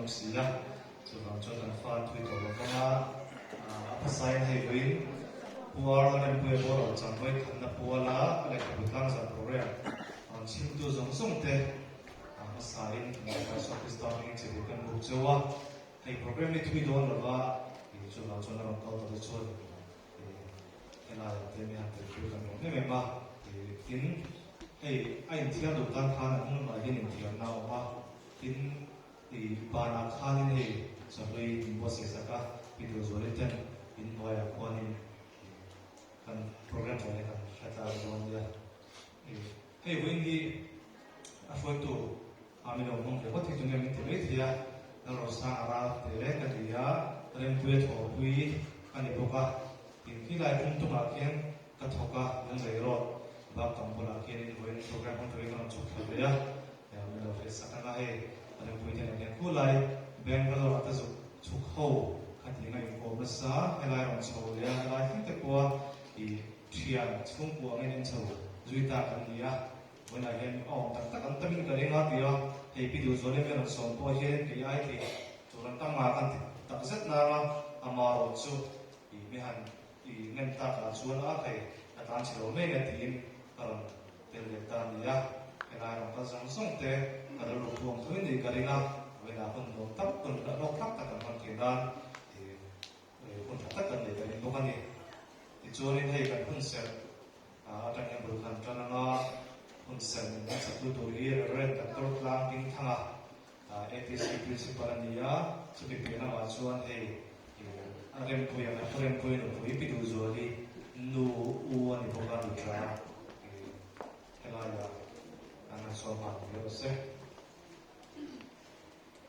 awm si a, chuvang chuan kan fa an thui tawh lo vang a, a hmasain hei vawiin Pu Arlalrempuia boral chanvawi khatna puala a lehkhabu tlangzarh program rawn chhimtu zawng zawng te a hmasain kan Lalpa Isua Krista hmingin chibai kan buk cheu a, hei program hi thui dawn lova chuvang chuan a rawn kal tawh te chuan Helaiah te mi han tel chu kan lawm em em a, tin hei a inthiar duh tan khan a hnung lamah hian inthiarna a awm a, tin i banah khanin hei chahlui min buatsaih sak a, pi Duhzuali ten in hnuaiah khuanin kan program zawh hi kan hre tlar dawn nia. Hei vawiin hi a hruaitu a min lo hmang ve ngawt hi tunge min ti mai thei a, Lalrosanga ral te ka ti a, Rempuia thawhpui ka ni bawk a, tin khilai phung tumah khian ka thawk a, Lunglei Road bak tam bulah khianin vawiin program hmang turin ka rawn chhuk thla ve a, min lo hriat sak ang a, hei Rempuii te nen hian khulai Bangalore ah te zuk chhuk ho kha ti nga inkawm nasa, helai rawn chho leh a, helai thleng te pawha i Thian chhungkua angin en chho zui ta kan ni a, vawiinah hian a awm tak tak an tamin ka ring a ti a, hei pi Duhzuali mi rawn sawm pawh hian kei ai thei tur an tam nga kan ti tak zet nang a, ama rawh chu i mi han i ngem tak ah chuan a hei ka tan chhe lo mai nge tiin ka rawn tel ve ta a ni a, helai rawn kal zawng zawng te ka rilru phuang tho in nih ka ring a, vawiinah hun nuam tak hun hlawk hlak tak kan hman theih nan i Hun tha tak kan nei ka ring bawk a ni. Tichuanin hei kan hun serh atang hian bul kan tan anga hun serh min hmangsaktu tur hi Rev. Doctor Tlang Dingthanga ATC Principal a ni a, chumi piah lamah chuan hei a rempui a kan pu rempui nupui Pi Duhzuali nu u a ni bawk a, Nutra helaia an han sawm nghal ni rawh se.